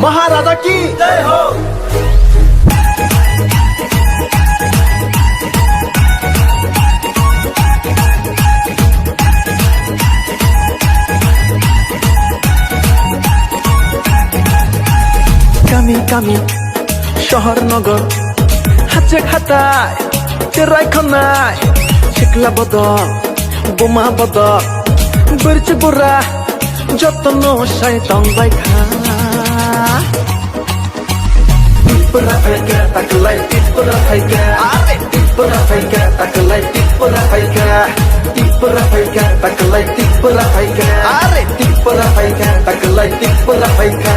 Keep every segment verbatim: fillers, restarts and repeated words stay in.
Maharaja ki jai ho. Kami kami, shohor nogor, hachek hatai, cherai khonai, sikla bodol, buma bodol, bwrchi bura, jotono sai tong bai kha. Tipra phaikha, taklai Tipra phaikha. Are Tipra phaikha, taklai Tipra phaikha. Tipra phaikha, taklai Tipra phaikha. Are Tipra phaikha, taklai Tipra phaikha.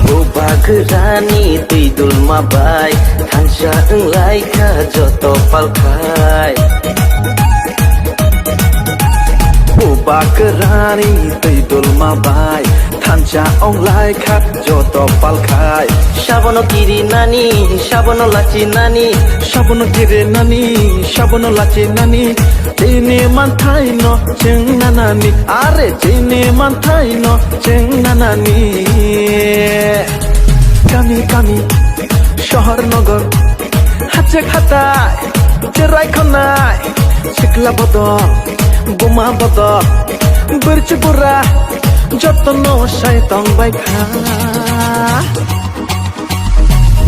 Bubagrani twi dulma bai thansa wng lai kha joto palkhai. Bubagrani twi dulma bai thansa wng lai kha joto palkhai. Sabono kiri nani, sabono lachi nani, sabono kiri nani, sabono lachi nani. Chini manthai no chwng nanani, are chini manthai no chwng nanani. Kami kami, shohor nogor, hachek hatai, cherai khonai, sikla bodol, buma bodol, bwrchi bura, jotono sai tong bai kha.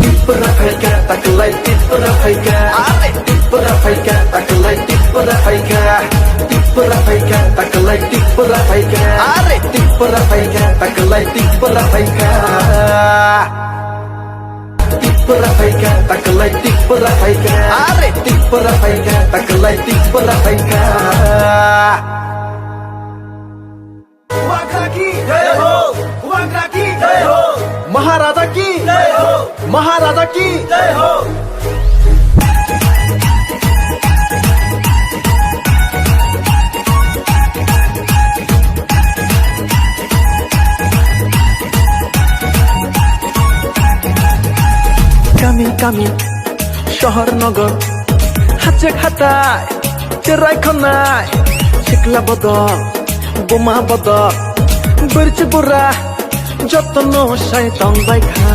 Tipra phaikha, taklai Tipra phaikha. Are Tipra phaikha, taklai Tipra phaikha. Tipra phaikha, taklai Tipra phaikha. Are Tipra phaikha, taklai Tipra phaikha. Tipra phaikha, taklai Tipra phaikha. Are Tipra phaikha, taklai Tipra phaikha. Bubagra ki jai ho, Bubagra ki jai ho, Maharaja ki jai ho, Maharaja ki jai ho. Kami kami, shohor nogor, hachek hatai, cherai khonai, sikla bodol, buma bodol, bwrchi bura, jotono sai tong bai kha.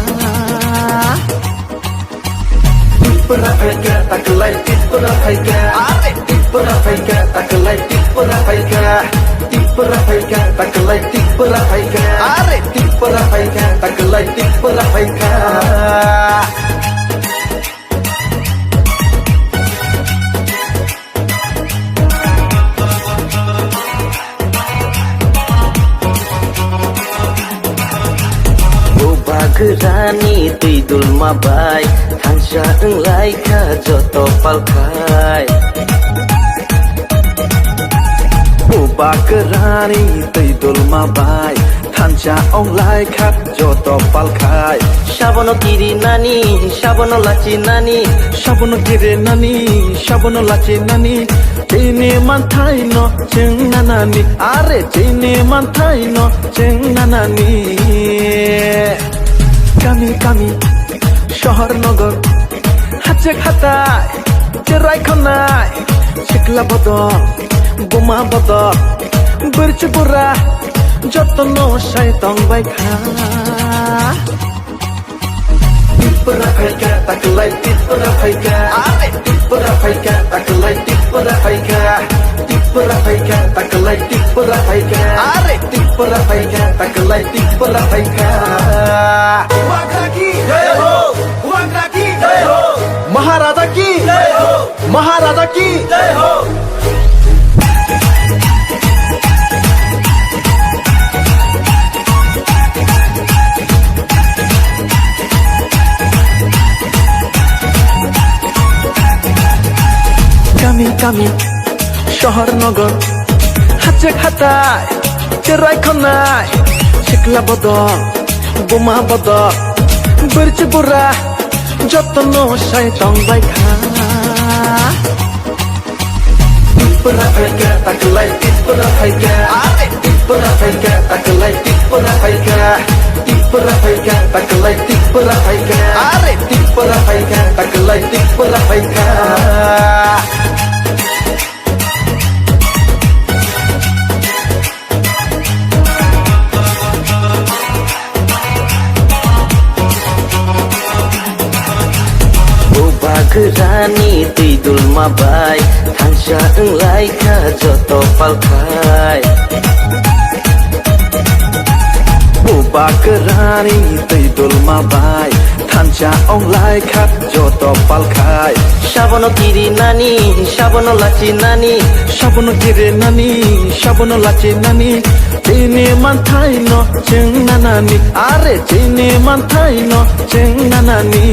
Tipra phaikha, taklai Tipra phaikha. Are Tipra phaikha, taklai Tipra phaikha. Tipra phaikha, taklai Tipra phaikha. Are Tipra phaikha, taklai Tipra phaikha. Bubagrani twi dulma bai thansa wng lai kha joto palkhai. Bubagrani twi dulma bai thansa wng lai kha joto palkhai. Sabono kiri nani, sabono lachi nani, sabono kiri nani, sabono lachi nani. Chini manthai no chwng nanani, are chini manthai no chwng nanani. Kami kami, shohor nogor, hachek hatai, cherai khonai, sikla bodol, buma bodol, bwrchi bura, jotono sai tong bai kha. Tipra phaikha, taklai Tipra phaikha. Are Tipra phaikha, taklai Tipra phaikha. Tipra phaikha, taklai Tipra phaikha. Are Tipra phaikha, taklai Tipra phaikha. Bubagra ki jai ho, Bubagra ki jai ho, Maharaja ki jai ho, Maharaja ki jai ho. Kami kami, shohor nogor, hachek hatai, cherai khonai, sikla bodol, buma bodol, bwrchi bura, jotono sai tong bai kha. Tipra phaikha, taklai Tipra phaikha. Are Tipra phaikha, taklai Tipra phaikha. Tipra phaikha, taklai Tipra phaikha. Are Tipra phaikha, taklai Tipra phaikha. Bubagrani twi dulma bai thansa wng lai kha joto palkhai. Bubagrani twi dulma bai thansa wng lai kha joto palkhai. Sabono kirinani, sabono lachinani, sabono kirinani, sabono lachinani. Chini manthai no chwng nanani, are chini manthai no chwng nanani.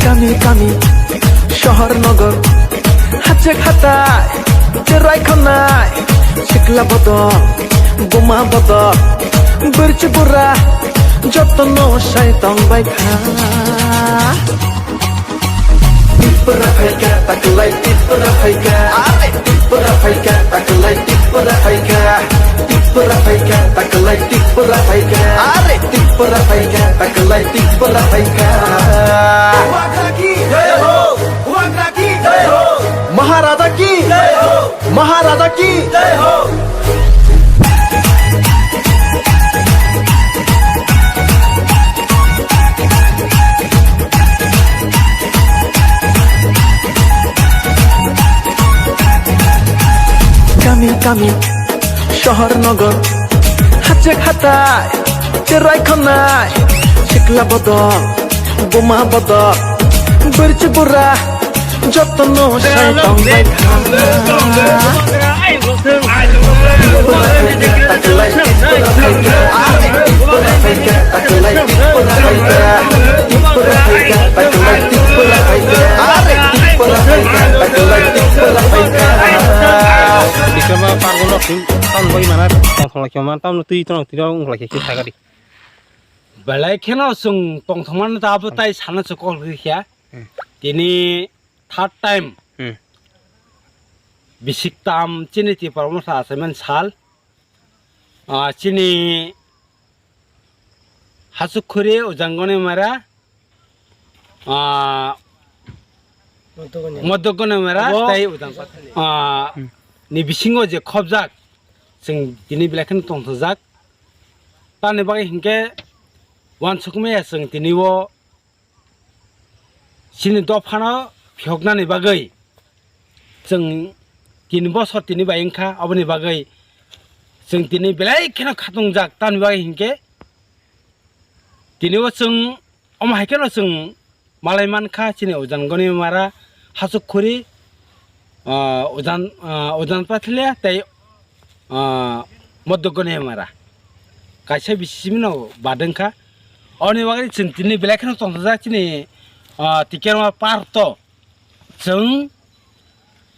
Kami kami, sohor nogor, hachek hatai, cherai khonai, sikla bodol, buma bodol, burchi bura, jotono sai tong bai kha. Tipra phaikha, taklai Tipra phaikha. Are Tipra phaikha, taklai Tipra phaikha. Tipra phaikha, taklai Tipra phaikha. Are Tipra phaikha, taklai Tipra phaikha. Bubagra ki jai ho, Bubagra ki jai ho, Maharaja ki jai ho. Maharaja ki jai ho. Kami kami, sohor nogor, hachek hatai, cherai khonai, sikla bodol, buma bodol, burchi bura, jotono sai tong bai kha. Bikrama pargono tong bai mana tong thong lai khe man tamno twi tong twi ong lai khe khe thagari. Belai kheno chwng tongthokmano ta abo tai sana chukol khe khe. Hmm. Tini third time. Hmm. Bisik tam chini Tipra Motha achaimani sal. Ah, chini Hachukkhuri, Ujangoni Mara, ah, Modogoni Mara, abo tei Ujang, ah, ni bisingo je khobjak, chwng tini belai kheno tongthokjak. Tamni bagwi hinkhe uansukmaya chwng tini o chini dophano phiyoknani bagwi chwng tin bosor tini bai wngkha, aboni bagwi chwng tini belai kheno khatungjak. Tamni bagwi hinkhe tini o chwng omo hai kheno chwng malai mankha chini Ujangoni Mara, Hachukkhuri, ah, Ujan, ah, Ujan Pathlia tei, ah, Modogoni Mara. Kaisa bisi simi no badwng kha. Oni bagwi chwng tini belai kheno tongthokjak chini, ah, Tikerma parto. Chwng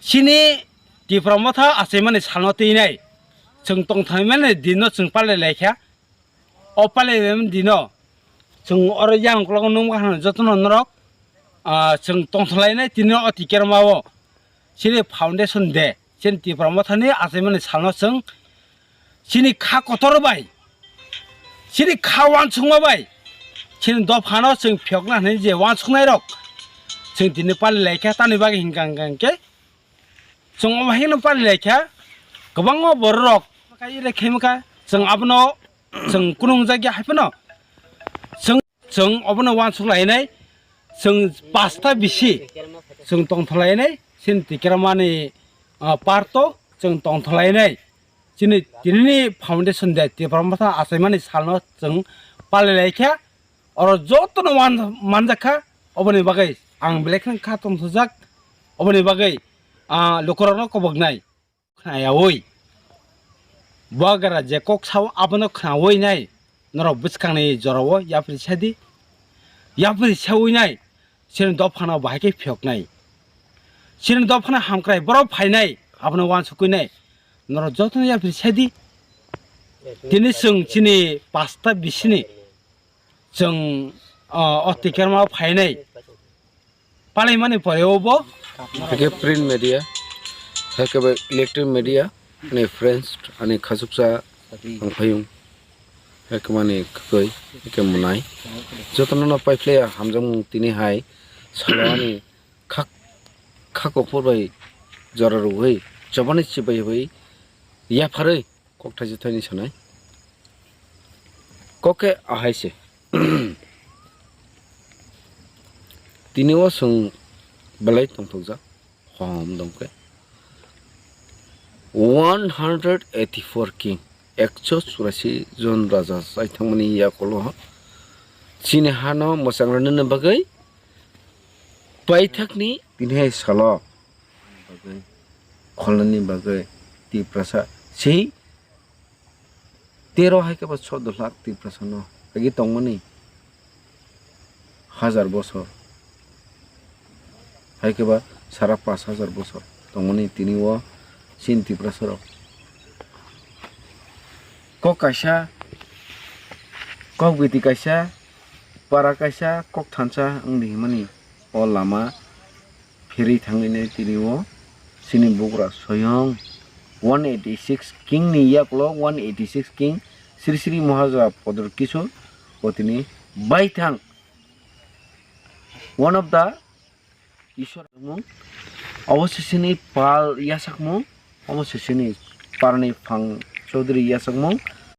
chini Tipra Motha achaimani salno twi nai. Chwng tongthokmani dinno chwng palai lai kha. O palai lai dino. Chwng oro yang uklogo nukma hwnwi jotono norok, ah, chwng tongthokhlainai tini o Tikerma o. Chini foundation day, chini Tipra Mothani achaimani salno chwng chini kha kotor bai, chini kha uansukma bai, chini dophano chwng phiyokna hwnwi je uansuknairok chwng tini palai lai kha. Tamni bagwi hinkha hinkha hinkhe chwng omo haino palai lai kha. Kwbangma bororok kai ire khaimkha, chwng abono chwng kunungjak ya hai phano chwng Chwng obono uansuk lainai, chwng pasta bisi chwng tongthok lainai, chini Tikermani, ah, parto chwng tongthok lainai. Chini tinini foundation day, Tipra Motha achaimani salno chwng palai lai kha. Oro jotono uan manjak kha, oboni bagwi ang belai kheno kha tongthokjak, oboni bagwi, ah, lukurokno koboknai. Khnayawi. Bubagra je kok sao abono khnawi nai. Norok bwskangni jorao yapri sadi. Yapri sawi nai. Chini dophano bahai khe phiyoknai. Chini dophano hamkrai borok phainai. Abono uansukwi nai. Norok jotono yapri sadi. Tini chwng chini pasta bisini. Chwng, o, o Tikerma phainai. Palaimani pore obo. Hake print media, hake bai electronic media, ani friends, ani khachuksa, ang phayung. Ekmani kwkwi, eke mwnai. Jotono no paiphlaiya hamjakmung tini hai salo ani khak, khak ophor bai jora rwui chobani chibai bai yapharwi kok thaisa thaini sanai. Kok khe ahai se. Tini o chwng belai tongthokjak. Hom dongkhe one hundred eighty-four king, ekso churasi jon raja chai thangmani yakulo chini hano mwchang rwnani bagwi paithakni tini hai salo bagwi kholnani bagwi Tiprasa sei tero hai khe ba choudo lakh Tiprasano agi tongmani hajar bosor, hai khe ba sara pash hajar bosor tongmani tini o chini Tiprasarok. Kok kaisa, kok biti kaisa, para kaisa, kok thansa wngdi himani o lama phirwi thangwi nai tini o chini bugra soyong one eighty six king ni yakulo one eighty six king Sri Sri Maharaja Padar Kishore o tini baithang one of the Ishwar mung obo se chini pal yasakmung obo se chini parni phang Chaudhary yasakmung